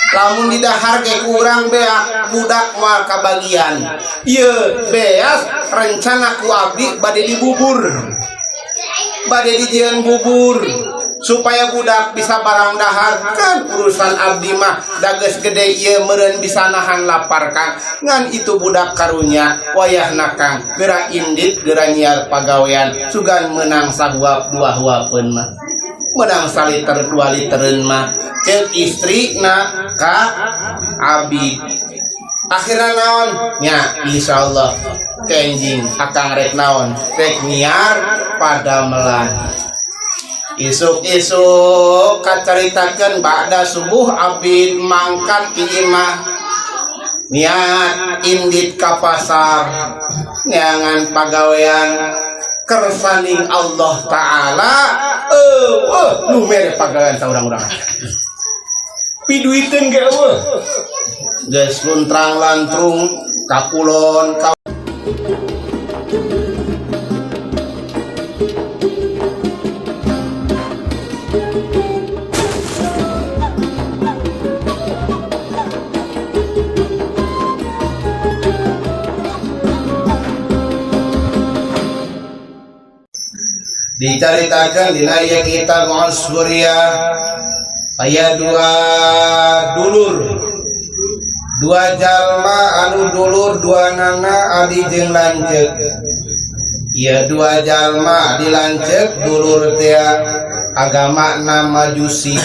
Lamun didahar ge kurang beak, budak moal kabagian. Ieu beas rencana ku abdi bade dibubur, bade dijieun bubur supaya budak bisa barang dahar. Kan urusan abdi mah, da geus gede ieu meureun bisa nahan lapar, Kang. Ngan itu budak karunya wayahna, Kang, geura indit, geura nyiar pagawean, sugan menang sahuap dua huapeun mah, menang saliter 2 litereun mah, cek istri na ka Abid. Akhirnya naon nya? Insyaallah kenjing akang rek naon, rek nyiar padamelan. Isuk-isuk kacaritakeun, ba'da subuh Abid mangkat ti imah, niat indit ka pasar neangan pagawean. Kersaning Allah Ta'ala, eh nu mere pagawean saurang-urang, piduiteun ge eueuh. Geus luntrang lantrung ka kulon ka dicaritakan dina ieu kitab Usfuriyah, aya dua dulur, dua jalma anu dulur dua nana, adi jeung lanceuk. Ieu dua jalma, adi lanceuk, dulur teh, agama na Majusi.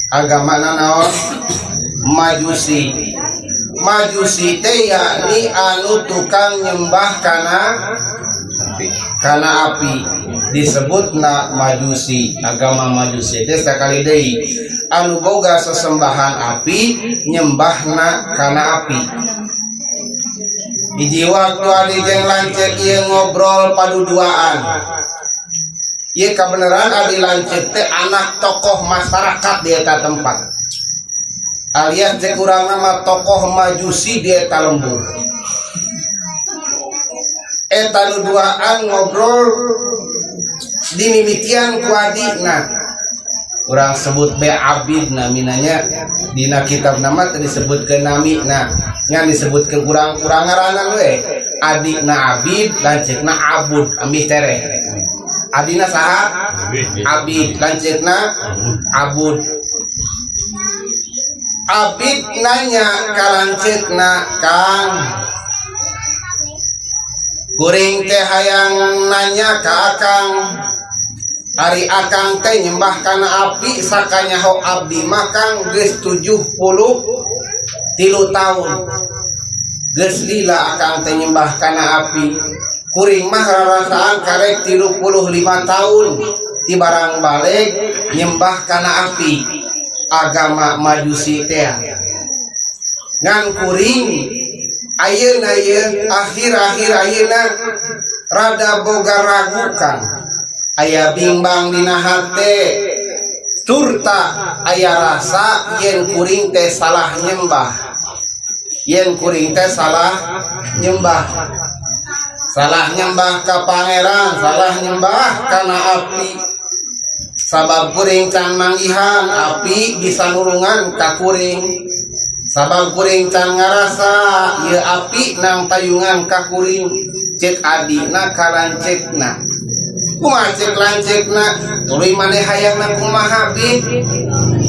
Agama na naon? Majusi. Majusi teh yakni anu tukang nyembah kana api, disebutna Majusi. Agama Majusi teh sakali deui anu boga sesembahan api, nyembahna kana api. Hiji waktu adi jeung lanceuk ieu ngobrol paduduaan. Ieu kabeneran adi lanceuk teh anak tokoh masyarakat di eta tempat, alias cek urang nama tokoh Majusi di eta lembur. Eta nu duaan ngobrol, dimimitian ku adina, urang sebut be Abid naminanya. Dina kitab nama teu disebutkeun namina, ngan disebutkeun urang, urang ngaranan we adikna Abid, lanceukna Abud. Ambih tereh, adina saha? Abid, lanceukna Abud. Abid nanya ka lanceukna, "Kang, kuring teh hayang nanya ka akang. Ari akang teh nyembah kana api? Sakanyaho abdi mah, Kang, geus 73 tahun, geus lila akang teh nyembah kana api. Kuring mah rarasaan karek 35 tahun ti barang balig nyembah kana api, agama Majusi teh. Ngan kuring ayeuna ieu akhir-akhir ayeuna rada boga ragu, Kang. Aya bimbang dina hate, turta aya rasa yen kuring teh salah nyembah, yen kuring teh salah nyembah, salah nyembah ka pangeran, salah nyembah kana api, sabab kuring can manggihan api bisa nulungan ka kuring, sabab kuring can ngarasa ieu api nang tayungan ka kuring." Cek adina ka lanceukna. Kumaha cek lanceukna? "Tuluy maneh hayangna kumaha, Bid?"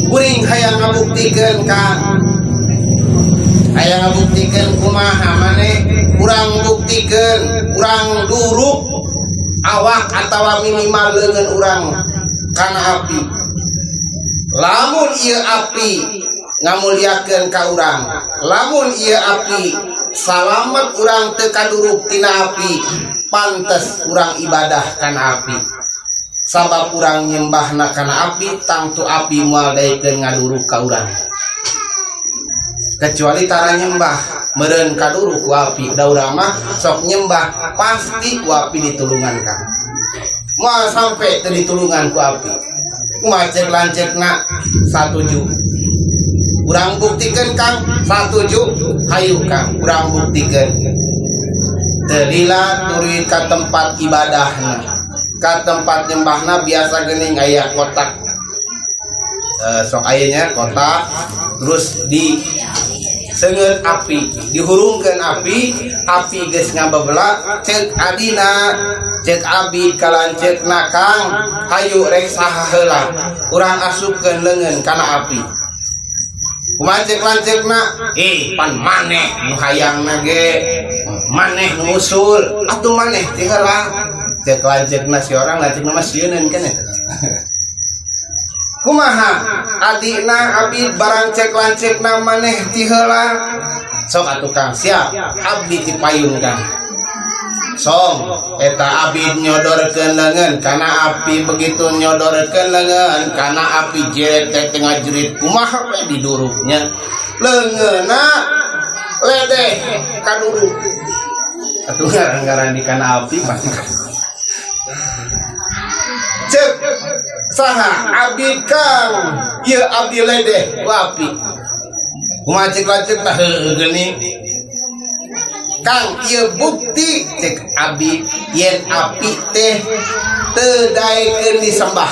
"Kuring hayang ngabuktikeun, Kang." "Hayang ngabuktikeun kumaha maneh?" "Urang buktikeun, urang duruk awak atawa minimal leungeun urang kana api. Lamun ieu api ngamuliakeun ka urang, lamun ieu api salamet urang teu kaduruk tina api, pantes urang ibadah kana api. Sabab urang nyembahna kana api, tangtu api moal daekeun ngaduruk ka urang. Kecuali tara nyembah, meureun kaduruk ku api. Da urang mah sok nyembah, pasti ku api ditulungan, Kang. Moal sampai teu ditulungan ku api." Kumaha cek lanceukna? "Satuju. Urang buktikeun, Kang." "Satuju. Hayu, Kang, urang buktikeun." Teu lila tuluy ka tempat ibadahna, ka tempat nyembahna. Biasa geuning aya kotak, sok aya nya kotak. Terus di seungeut api, dihurungkeun api. Api geus ngabebelak, cek adina, cek Abid ka lanceukna, "Kang, hayu, rek saha heula urang asupkeun leungeun kana api?" Kumaha cek lanceukna? "Eh, pan maneh nu hayangna ge, maneh nu usul atuh, maneh ti heula," cek lanceukna. Si orang lanceukna mah sieuneun kan eta. Kumaha adina Abid? Barang cek lanceukna maneh ti heula, "Sok atuh, Kang, siap abdi ti payun, Kang." Song eta Abid nyodorkeun leungeun kana api. Begitu nyodorkeun leungeun kana api, jeret teh tengah jerit kumaha we diduruknya, leungeunna ledeh kaduruk atuh. Ngaran-ngaran di kana api pasti. Cek saha Abid, "Kang, ieu abdi ledeh ku api." Kumaha cek lanceukna? "Heueuh geuning, Kang, ieu bukti," cek Abid, "yen api teh teu daekeun disembah.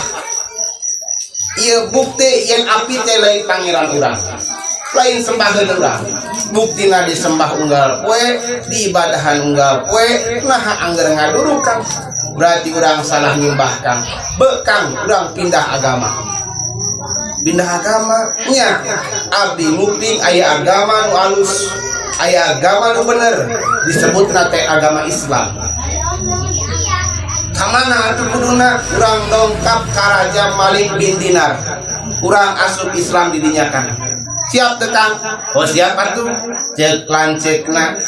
Ieu bukti yen api teh lain pangeran urang, lain sembaheun urang. Buktina disembah unggal poe, diibadahan unggal poe, naha angger ngaduruk, Kang? Berarti urang salah nyembah, Kang. Bekang urang pindah agama." Pindah agama nya, abdi nguping aya agama nu alus, aya agama nu bener, disebutna teh agama Islam. Kamana atuh kuduna urang? Dongkap ka Raja Malik bin Dinar, urang asup Islam didinya kan. Siap teu, Kang?" "Oh, siap atuh," cek lanceukna.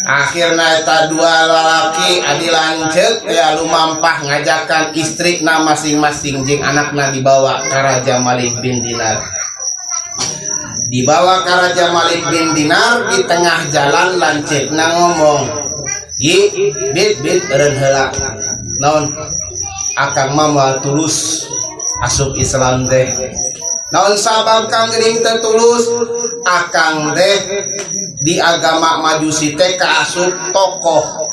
Akhirna eta dua lalaki, adi lanceuk ya, lumampah ngajakan istrina masing-masing jeung anakna, dibawa ka Raja Malik bin Dinar. Dibawa ke Raja Malik bin Dinar, di tengah jalan lanceukna ngomong, "Yi, Bit, Bit, eureun heula." "Naon?" "Akang mah moal tulus asup Islam teh." "Naon sabab, Kang, geuning teu tulus?" "Akang teh di agama Majusi teh kaasup tokoh,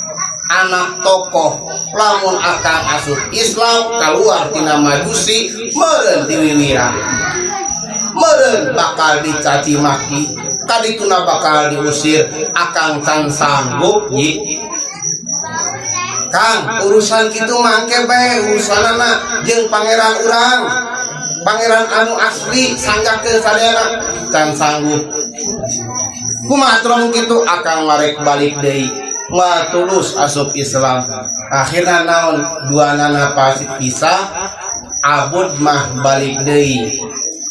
anak tokoh. Lamun akang asup Islam, keluar tina Majusi, meureun diwiwiran, meureun bakal dicaci maki, kadituna bakal diusir. Akang can sanggup, Yi." "Kang, urusan kitu mangke bae, urusanana jeung pangeran urang, pangeran anu asli. Sanggakeun sadayana." "Can sanggup." "Kumaha atuh kitu?" "Akang marek balik deui, moal tulus asup Islam." Akhirna naon? Dua nana pasti pisah. Abud mah balik deui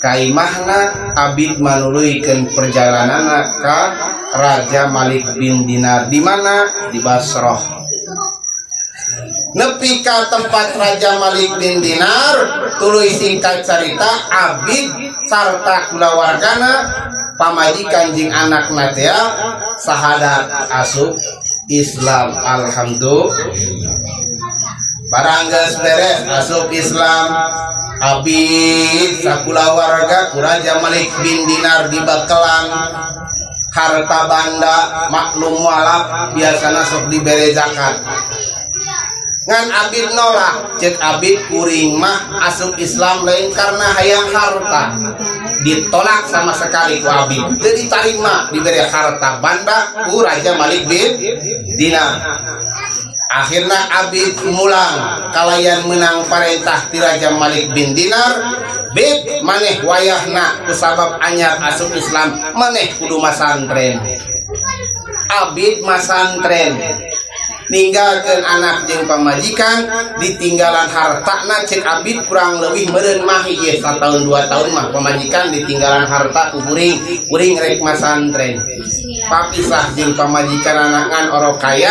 ka imahna, Abid manuluykeun perjalananna ka Raja Malik bin Dinar. Di mana? Di Basroh. Nepi ka tempat Raja Malik bin Dinar, tuluy singkat carita Abid sarta kulawargana, pamajikan jeung anakna teh, sahadat asup Islam. Alhamdulillah. Barang geus beres asup Islam, Abid sakulawarga ku Raja Malik bin Dinar dibekelan harta banda. Maklum mualaf biasana sok dibere zakat, ngan Abid nolak. Cek Abid, "Kuring mah asup Islam lain karena hayang harta." Ditolak sama sekali ku Abid, teu diterima diberi harta banda ku Raja Malik bin Dinar. Akhirnya Abid mulang kalayan menang perintah ti Raja Malik bin Dinar, "Bid, maneh wayahna kusabab anyar asup Islam, maneh kudu masantren." Abid masantren, ninggalkeun anak jeung pamajikan, ditinggalan hartana. Cek Abid, kurang lebih meureun mah ieu satahun 2 tahun mah pamajikan ditinggalan harta ku kuring, kuring rek masantren. Papisah jeung pamajikan, anak, ngan orok kaya.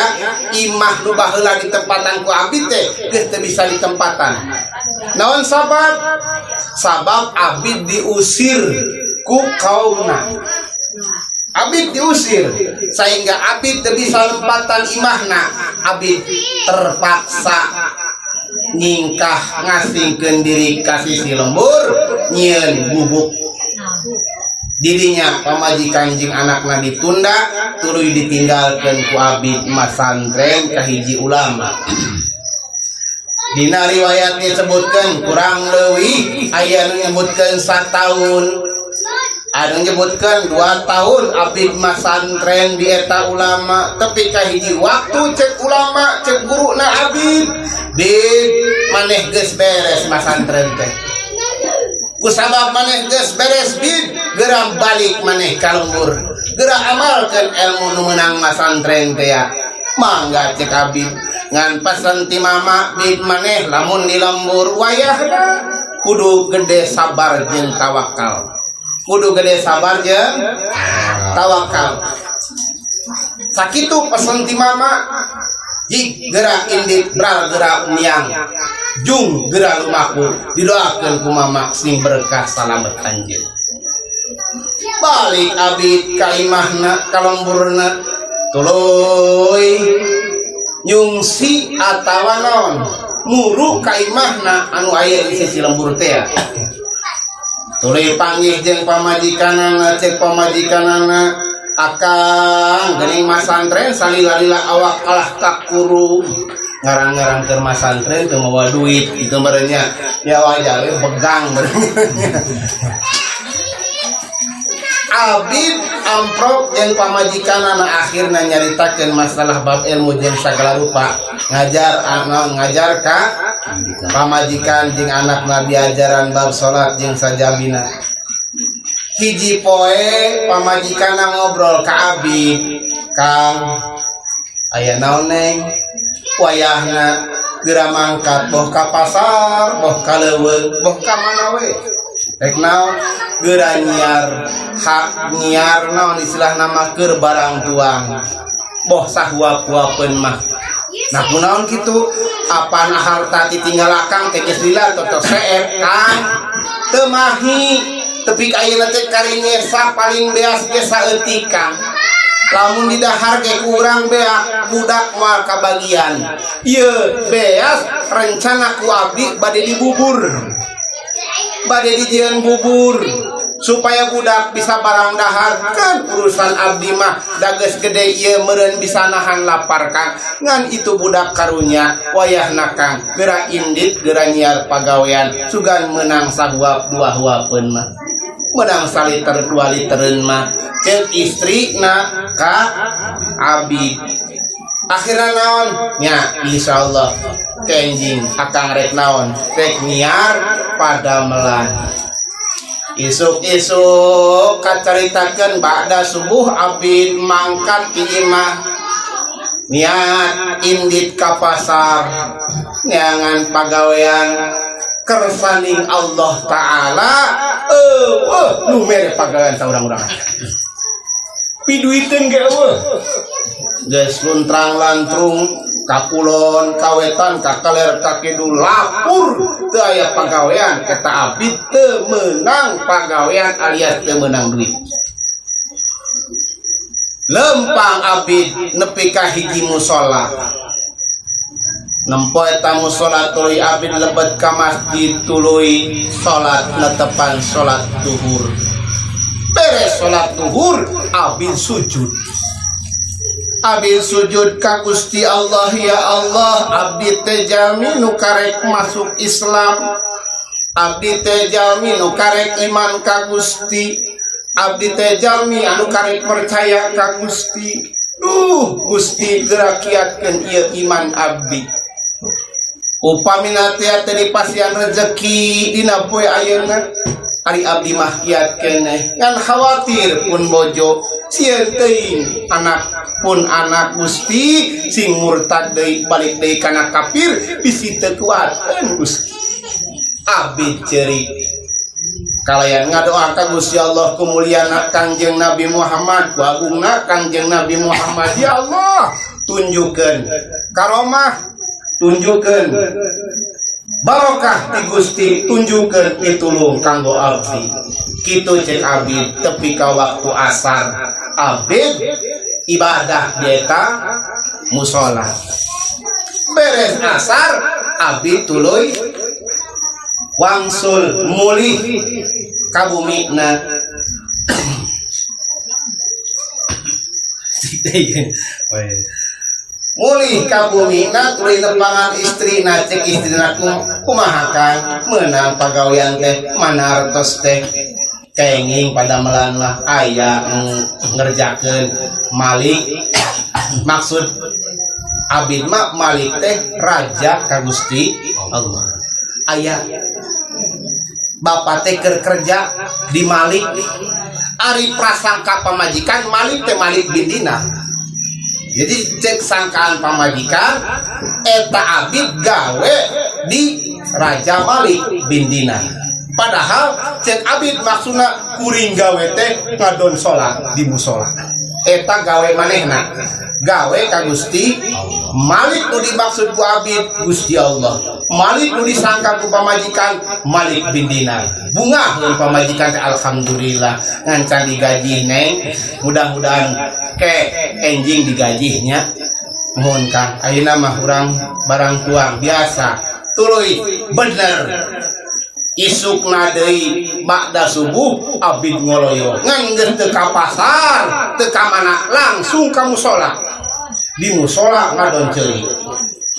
Imah nu baheula ditempatan ku Abid teh geus teu bisa ditempatan. Naon sabab? Sabab Abid diusir ku kaumna. Abid diusir sehingga Abid teu bisa nempatan imahna. Abid terpaksa nyingkah, ngasingkeun diri ka sisi lembur, nyieun gubuk dirinya. Pamajikan jeung anakna ditunda, tuluy ditinggalkeun ku Abid masantren ka hiji ulama. Dina riwayat disebutkan kurang leuwih aya nu nyebutkeun sataun. Anu nyebutkan 2 tahun abid masantren di eta ulama, tapi kahiji waktu cek ulama, cek guru na abid, "Bid, maneh geus beres masantren teh. Kusabab maneh geus beres, Bid, geura balik maneh ka lembur, geura amalkeun ilmu nu meunang masantren teh ya." "Mangga," cek abid. "Ngan pasan ti mama, Bid, maneh lamun di lembur wayahna kudu gede sabar jeung tawakal, kudu gede sabar jeung tawakal." Sakitu pesan ti mama. Jik gerak indit bral, gerak miang jung, gerak lumaku, didoakeun ku mama sing berkah salamet anjeun. Balik abid ka imahna, ka lemburna, tuluy nyungsi atawa naon, muru ka imahna anu aya di sisi lembur teh. Tuluy panggih jeung pamajikanana. Cek pamajikanana, "Akang geuning masantren salila-lila awak kalah kakuru." Ngarang-ngarang keur masantren teu mawa duit itu merenya ya, wajar we begang merenya. Abid amprok jeung pamajikanana, akhirna nyaritakeun masalah bab ilmu jeung sagala rupa, ngajar anu ngajar ka pamajikan jeung anakna, diajaran bab salat jeung sajabina. Hiji poe pamajikanna ngobrol ka abid, "Kang, aya naon, Neng? Wayahna geura mangkat boh ka pasar, boh ka leuweung, boh ka mana we. Rek naon? Geura nyiar hak, nyiar naon istilah nama keur barang tuang, boh sahuap-huapeun mah." Nah, kunaon kitu? Apan harta ditinggal akang teh geus lila toto seep, Kang. Teu mahi, tepi ka ayeuna teh kari nyesa paling beas ge saeutik, Kang. Lamun didahar ge kurang beak, budak moal kabagian. Ieu beas rencana ku abdi bade dibubur, bade dijieun bubur supaya budak bisa barang dahar. Kan urusan abdi mah da geus gede ieu, meureun bisa nahan lapar, Kang. Ngan itu budak karunya. Wayahna, Kang, geura indit, geura nyiar pagawean, sugan menang sahuap dua huapeun mah, menang saliter 2 litereun mah," cek istrina ka abid. Akhirnya naon nya? "Insyaallah kenjing akang rek naon, rek nyiar padamelan." Isuk-isuk kacaritakeun ba'da subuh abid mangkat ti imah, niat indit ka pasar neangan pagawean. Kersaning Allah Ta'ala, eueuh nu mere pagawean saurang-urang, piduiteun ge eueuh. Geus luntrang lantrung ka kulon, ka wetan, ka kaler, ka kidul, lapur teu aya pagawean. Eta abdi teu meunang pagawean alias teu meunang duit. Lempang abid nepi ka hiji musola, nempo eta musola, tuluy abid lebet ka masjid, tuluy salat, netepan salat duhur. Beres salat duhur, abid sujud. Abdi sujud ka Gusti Allah, "Ya Allah, abdi teh jalmi nu karek masuk Islam, abdi teh jalmi nu karek iman ka Gusti, abdi teh jalmi anu karek percaya ka Gusti. Duh Gusti, geura kiatkeun ieu iman abdi. Upamina teh teh dipasihan rezeki dina poe ayeuna, ari abdi mah kiat keneh, ngan khawatir pun bojo, sieun teuing anak pun anak Gusti sing murtad deui, balik deui kana kafir, bisi teu kuateun, Gusti." Abdi ceurik kalayan ngadoa ka Gusti Allah, kumuliana Kangjeng Nabi Muhammad, ku agungna Kangjeng Nabi Muhammad, "Ya Allah, tunjukkeun karomah, tunjukkeun barokah ti Gusti, tunjukkeun pitulung kanggo abdi." Kitu cek abdi. Tepi ka waktu asar, abdi ibadah di eta musola. Beres asar, abdi tuluy wangsul mulih ka bumina. Mulih ka bumina, tuluy nepangan istrina. Cek istrina, "Kumaha, Kang, meunang pagawean teh? Mana artos teh?" Kenging padamelan mah aya nu ngerjakeun Malik. Maksud Abid mah Malik teh raja ka Gusti Allah. Aya bapak teh keur kerja di Malik. Ari prasangka pamajikan, Malik teh Malik bin Dinar. Jadi cek sangkaan pamajikan eta Abid gawe di Raja Malik bin Dinar. Padahal cek Abid maksudna kuring gawe teh ngadon salat di musola. Eta gawe manehna gawe ka Gusti. Malik nu dimaksud ku Abid Gusti Allah, Malik nu disangka ku pamajikan Malik bin Dinar. Bungah mun pamajikan teh, "Alhamdulillah, ngancan digaji, Neng. Mudah-mudahan ke enjing digajinya." "Mohon, Kang, ayeuna mah urang barang tuang biasa." Tuluy bener, isukna deui ba'da subuh Abid ngoloyo, ngan geus teu ka pasar, teu ka mana, langsung ka musola. Di musola ngadon ceurik.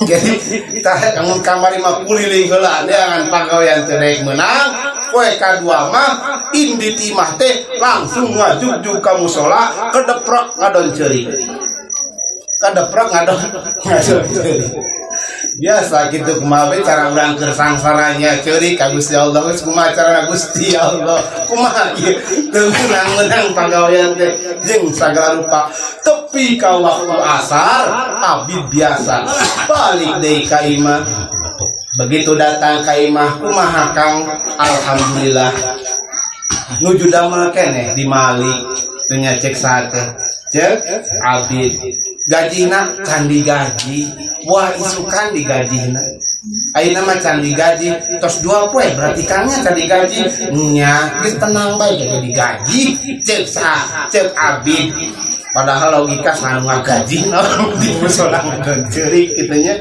Jadi tah kamu kamari mah kuliling heula neangan pagawean teu daek meunang. Poe kadua mah indit imah teh langsung ngajugjug ka musola, kedeprok ngadon ceurik, kadeprok ngadon ngadon ceurik. Biasa gitu. Kumaha we cara urang keur sangsaranya ceurik ka Gusti Allah? Geus kumaha cara Gusti Allah, kumaha ieu teu meunang-meunang pagawean teh jeung sagala rupa? Tepi ka waktu asar Abid biasa balik deui ka imah. Begitu datang ka imah, "Kumaha, Kang?" "Alhamdulillah, nuju damel keneh di Malik." Tanya cek sate, cek Abid, "Gajina can digaji?" "Wah, isukan digajina, ayeuna mah can digaji." "Tos 2 poe berarti kangnya can digaji nya?" "Geus, tenang bae, jadi digaji," cek sa cek Abid. Padahal logika sanu ngagaji naon di musola ngadon ceurik kitu nya?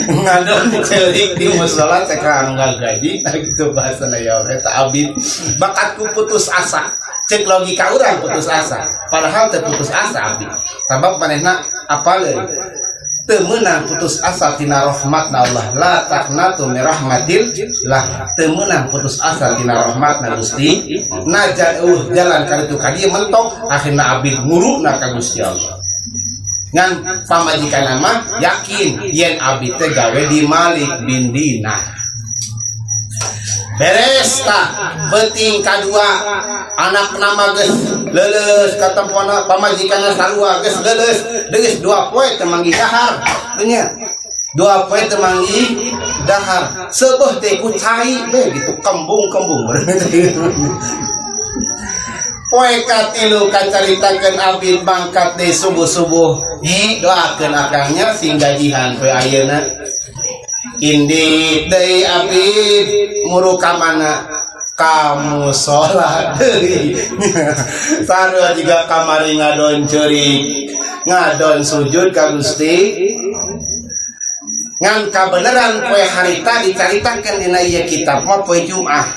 Ngadon ceurik di musola cek anu ngagaji. Nah, gitu bahasana ya. Eta Abid bakatku putus asa. Cek logika urang putus asa, padahal teu putus asa Abid, sabab manehna apaleun teu meunang putus asa tina rahmatna Allah. La taqnatu min rahmatillah. Teu meunang putus asa tina rahmatna Gusti, najan eueuh jalan ka ditu ka dieu mentok. Akhirna Abid nguruna ka Gusti Allah. Ngan pamajikan mah yakin yen Abid teh gawe di Malik bin Dinar. Beres tah peuting kadua, anak nama geus leuleus katempona, pamajikanna sarua geus leuleus. Geus 2 poe teu manggih dahar nya, 2 poe teu manggih dahar. Seubeuh teh ku cai be gitu, kembung-kembung. Poe katilu kacaritakeun Abid mangkat deui subuh-subuh. Hi, doakeun akangnya sing gajihan poe ayeuna. Indit deui Abid muru ka mana? Ka musola deui. Sarua jiga kamari, ngadon ceurik, ngadon sujud ka Gusti. Ngan kabeneran poe harita dicaritakeun dina ieu kitab mah poe Jumat.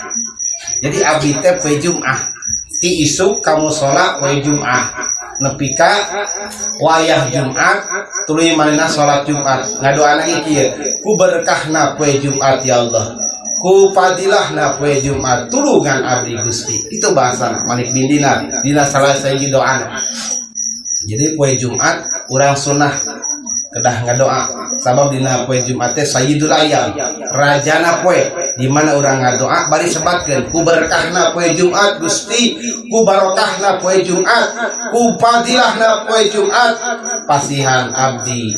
Jadi abdi teh poe Jumat ti isuk ka musola poe Jumat nepi ka wayah Jumat, tuluy manehna salat Jumat. Ngadoana ge kieu, "Ku berkahna poe Jumat ya Allah, ku fadilahna poe Jumat, tulungan abdi Gusti." Itu bahasa Malik bin Dinar dina salah sahiji doana. Jadi poe Jumat urang sunnah kedah ngadoa, sabab dina poe Jumat teh sayyidul ayyam, rajana poe di mana urang ngadoa. Bari sebatkeun, "Ku berkahna poe Jumat Gusti, ku barokahna poe Jumat, ku fadilahna poe Jumat, pasihan abdi,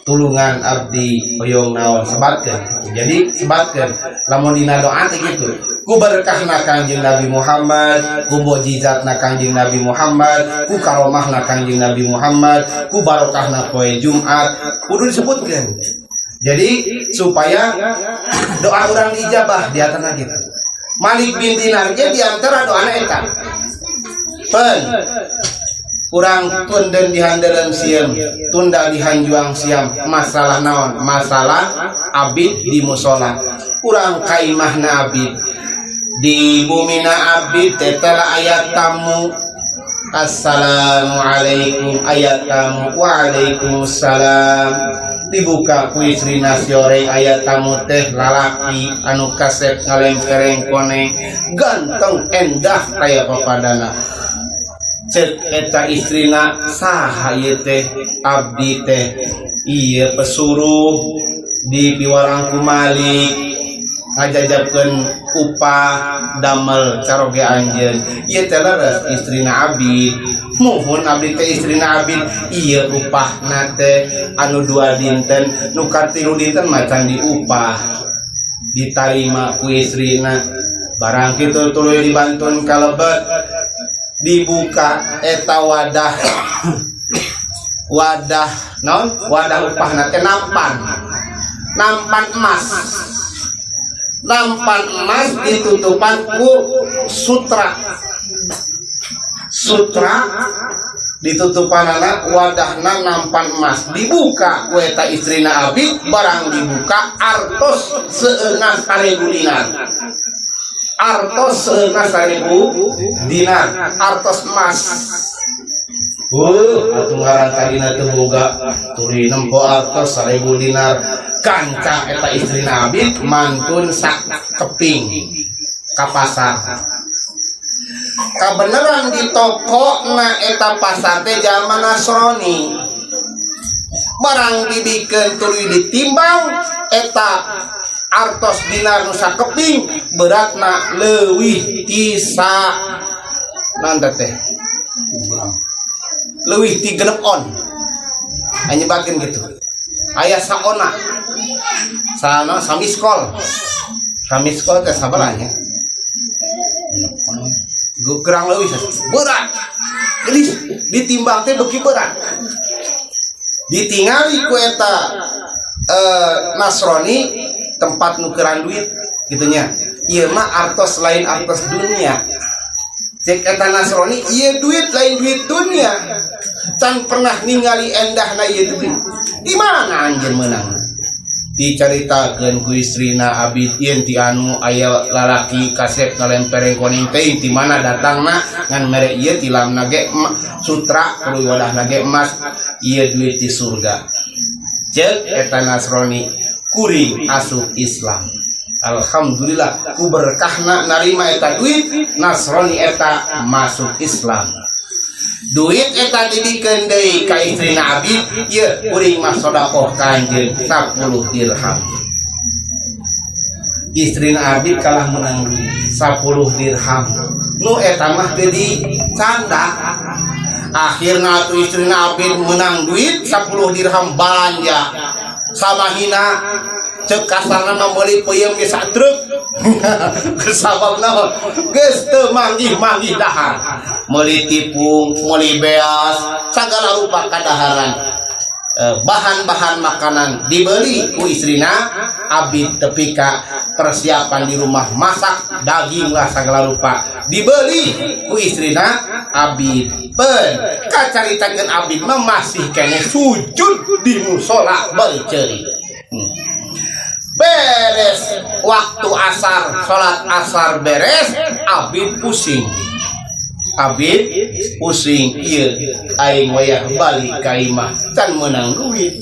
tulungan abdi, hoyong naon," sebatkeun. Jadi sebatkeun lamun dina doa teh gitu, ku berkahna Kangjeng Nabi Muhammad, ku mukjizatna Kangjeng Nabi Muhammad, ku karomahna Kangjeng Nabi Muhammad, ku barokahna poe Jumat. Kudu disebutkan jadi supaya doa orang diijabah di antara gitu. Malik bin Dinar ge di antara doana eta pen kurang tunden di handalan sieun, tunda di hanjuang siam. Masalah naon? Masalah Abid di musola. Kurang kaimahna Abid, di bumina Abid tetela aya tamu. "Assalamualaikum." Aya tamu, "Waalaikumsalam." Dibuka ku istrina, sioreng, aya tamu teh, lalaki anu kasep ngalempereng koneng, ganteng endah kaya papadana. Cek eta istrina, "Saha ieu teh?" "Abdi teh ieu pesuruh di piwarang ku Malik, ngajajabkeun upah damel caroge anjeun." "Ieu teh leres istrina Abid?" "Muhun, abdi teh istrina Abid. Ieu upahna teh anu 2 dinten, nu katilu dinten macan diupah." Ditarima ku istrina. Barang kitu tuluy dibantun kalebet. Dibuka eta wadah, wadah non wadah upahna teh nampan, nampan emas, nampan emas ditutupan ku sutra, sutra ditutupanana, wadahna nampan emas. Dibuka ku eta istrina Abid. Barang dibuka, artos seueurna 1000 dinar, artos seueurna 1000 dinar, artos emas. Atuh ngaran tadina teu boga, tuluy nempo artos 1000 dinar. Gancang eta istrina Abid mantun sak keping ka pasar. Kabeneran di toko na eta pasar teh jalma Nasrani. Barang dibikeun tuluy ditimbang, eta artos dinar nu sakeping beratna leuwih ti sa naon teh, leuwih ti 6 on. Aya nyebatkeun gitu, aya saona sana, samiskol. Samiskol teh sabaraha nya? Kurang lebih berat. Jadi ditimbang teh beuki berat. Ditingali ku eta Nasrani tempat nukeran duit gitu nya, ieu mah artos lain artos dunia. Cek eta Nasrani, ieu duit lain duit dunia, can pernah ningali endahna ieu duit. Di mana anjeun meunang? Dicaritakeun ku istrina Abid, ieun ti anu aya lalaki kasep ngalempereng koning teh, ti mana datangna ngan mere ieu tilamna ge sutra, tuluy wadahna ge emas, ieu duit di surga. Cek eta Nasrani, kuring asup Islam. Alhamdulillah, ku berkahna narima eta duit, Nasrani eta masuk Islam. Duit eta dibikeun deui ka istrina Abid, ieu kuring mah sedekah ka anjeun 10 dirham. Istrina Abid kalah menang duit 10 dirham nu eta mah teu dicanda. Akhirna tuh istrina Abid menang duit 10 dirham, balanja sama hina. Cek kasarna mah meuli peuyeum ge satruk. Sabab naon? Geus teu manggih-manggih dahar. Meuli tipung, meuli beas, sagala rupa kadaharan, bahan-bahan makanan dibeli ku istrina Abid, tepi ka persiapan di rumah masak daging lah, segala rupa dibeli ku istrina Abid. Pen kacaritakeun, Abid mah masih keneh sujud di musola bari ceurik. Beres waktu asar, salat asar beres, Abid pusing. Abid pusing, ieu aing wayah balik ka imah can meunang duit.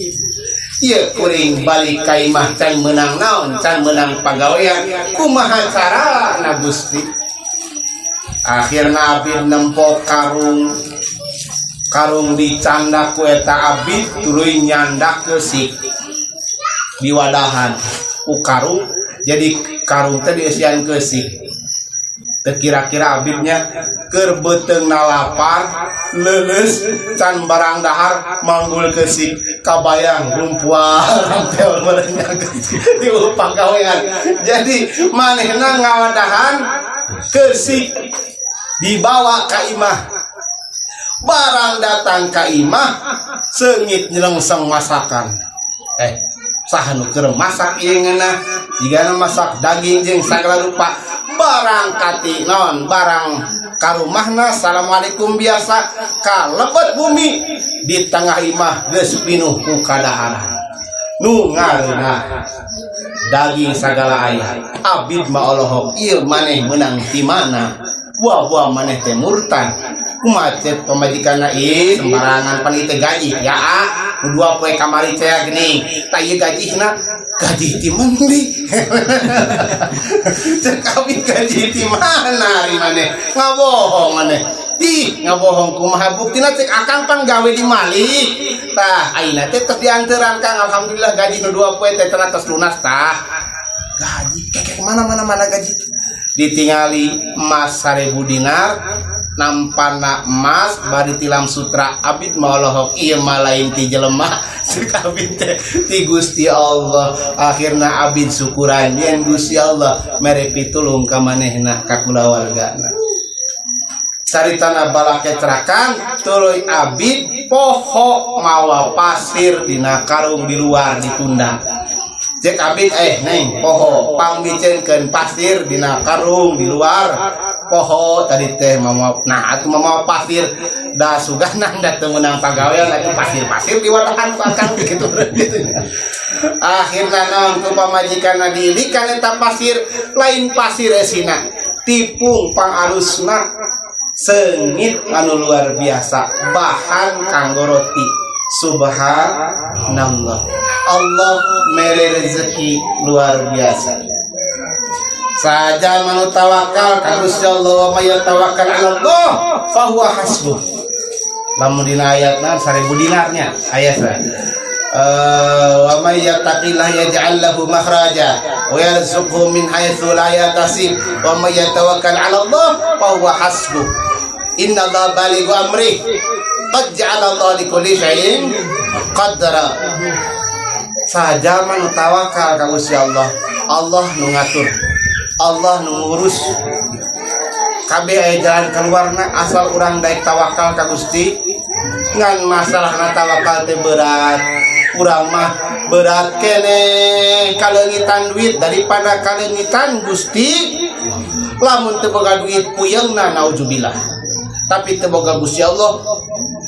Ieu kuring balik ka imah can meunang naon, can meunang pagawean. Kumaha carana, Gusti? Akhirna Abid nempo karung. Karung dicandak ku eta Abid, tuluy nyandak keusik diwadahan ku karung. Jadi karung teh dieusian keusik. Teu kira-kira Abidnya keur beuteungna lapar leuleus, can barang dahar, manggul keusik, kabayang rumpuan rampel merenya di pagawean. Jadi manehna ngawadahan keusik, dibawa ka imah. Barang datang ka imah, seungit nyelengseng masakan. Eh, saha nu keur masak ieu ngeunah? Jigana masak daging jeung sagala rupa. Barang kati non barang ka rumahna, assalamualaikum biasa, kalebet bumi, di tengah imah geus pinuh ku kadaharan nu ngareunah, daging sagala aya. Abid mah olohok, ieu maneh meunang ti mana? Buah-buah maneh teh murtad. Kumaha cek pamajikanna? Ih, sembarangan, pan ieu gaji ya, ah, nu 2 poe kamari teh geuning. Tah, ieu gajihna. Gaji ti mendi? Cek abi, gaji ti mana ari maneh? Ngabohong maneh. Ih, ngabohong kumaha buktina? Cek akang pan gawe di Malik. Tah, ayeuna teh tos dianteran, Kang. Alhamdulillah, gaji nu 2 poe teh cenah tos lunas. Tah, gaji kekek mana mana mana gaji? Ditingali emas 1000 dinar, nampana emas bari tilam sutra. Abid molohok, ieu mah lain ti jelema, cek abid teh, ti Gusti Allah. Akhirna abid syukuran yen Gusti Allah mere pitulung ka manehna, ka kulawargana. Saritana balakecrakan, tuluy abid poho mawa pasir dina karung di luar ditunda. Cek abid, "Eh, neng, poho pangmiceunkeun pasir dina karung di luar." Poho tadi teh mawa. Nah, atuh mawa pasir da suganan da teu meunang pagawean atuh, pasir-pasir di wadahan ku akang gitu gitu. Akhirna naon, ku pamajikanna diilikan eta pasir, lain pasir esina, tipung pangalusna, seungit anu luar biasa, bahan kanggo roti. Subhanallah, Allah mere rezeki luar biasa saja manu tawakal ka Gusti Allah. Wa may yatawakkal 'ala Allah fahuwa hasbuh. Lamun dina ayatna 1000 dinarnya ayat wa may yattaqillah yaj'al lahu makhraja wa yarzuqhu min haitsu la yahtasib wa may yatawakkal 'ala Allah fahuwa hasbuh. Innallaha balighu amrih qad ja'ala Allah likulli syai'in qadra. Saja manu tawakal ka Gusti Allah, Allah nu ngatur, Allah nu ngurus kabeh, aya jalan keluarna asal urang daek tawakal ka Gusti. Ngan masalahna tawakal teh berat. Urang mah berat keneh kaleungitan duit daripada kaleungitan Gusti. Lamun teu boga duit puyengna nauzubillah, tapi teu boga Gusti Allah,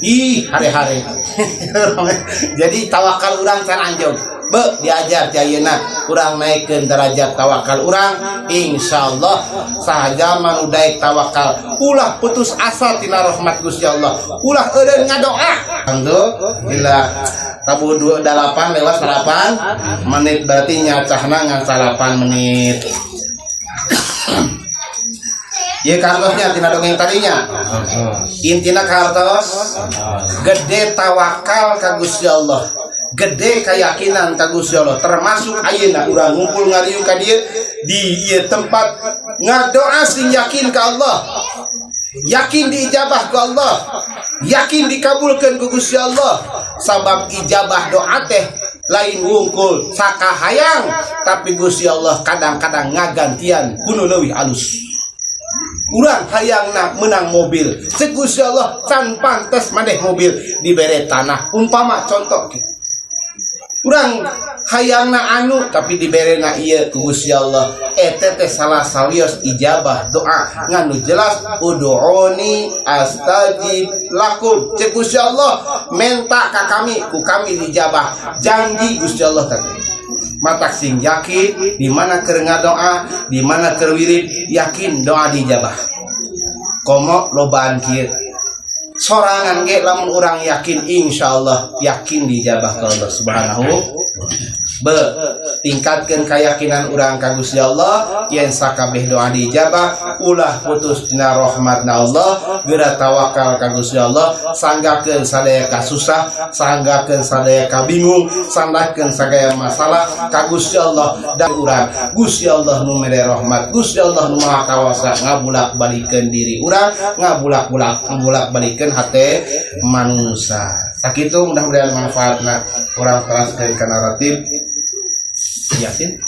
ih, hare-hare. Jadi tawakal urang can anjog. Be, diajar ti ayeuna urang naikkeun derajat tawakal urang, insyaallah. Sahaja manu daek tawakal, ulah putus asa tina rahmat Gusti Allah, ulah eureun ngadoa. Alhamdulillah, tabuh dua dalapan lewat 8 menit, berarti nyacahna ngan 8 menit. Ya, kartosnya tina dongeng tadinya. Intina kartos gede tawakal ka Gusti Allah, gede keyakinan ka Gusti Allah. Termasuk ayeuna urang ngumpul ngariung ka dieu di ieu tempat, ngadoa sing yakin ka Allah, yakin diijabah ku Allah, yakin dikabulkan ku Gusti Allah. Sabab ijabah doa teh lain wungkul sakahayang, tapi Gusti Allah kadang-kadang ngagantian ku nu leuwih alus. Urang hayangna menang mobil, cek Gusti Allah can pantes maneh mobil, dibere tanah, umpama contoh gitu. Urang hayangna anu, tapi diberena ieu ku Gusti Allah. Eta teh salah sawios ijabah doa. Ngan nu jelas, ud'uni astajib lakum, cek Gusti Allah, menta ka kami, ku kami dijabah, janji Gusti Allah tadi. Matak sing yakin di mana keur ngadoa, di mana keur wirid, yakin doa dijabah. Komo lobaan kieu sorangan ge, lamun urang yakin, insyaallah yakin dijabah ke Allah Subhanahu. Be, tingkatkan keyakinan urang ka Gusti Allah yen sakabeh doa diijabah. Ulah putus tina rahmatna Allah, geura tawakal ka Gusti Allah. Sanggakeun sadaya kasusah, sanggakeun sadaya kabingung, sanggakeun sadaya masalah ka Gusti Allah. Dan urang Gusti Allah nu mere rahmat, Gusti Allah nu maha kawasa ngabulak balikeun diri urang, ngabulak bulak ngabulak balikeun hate manusia. Sakitu, mudah-mudahan manfaatna. Urang teraskeun kana ratib Yasin.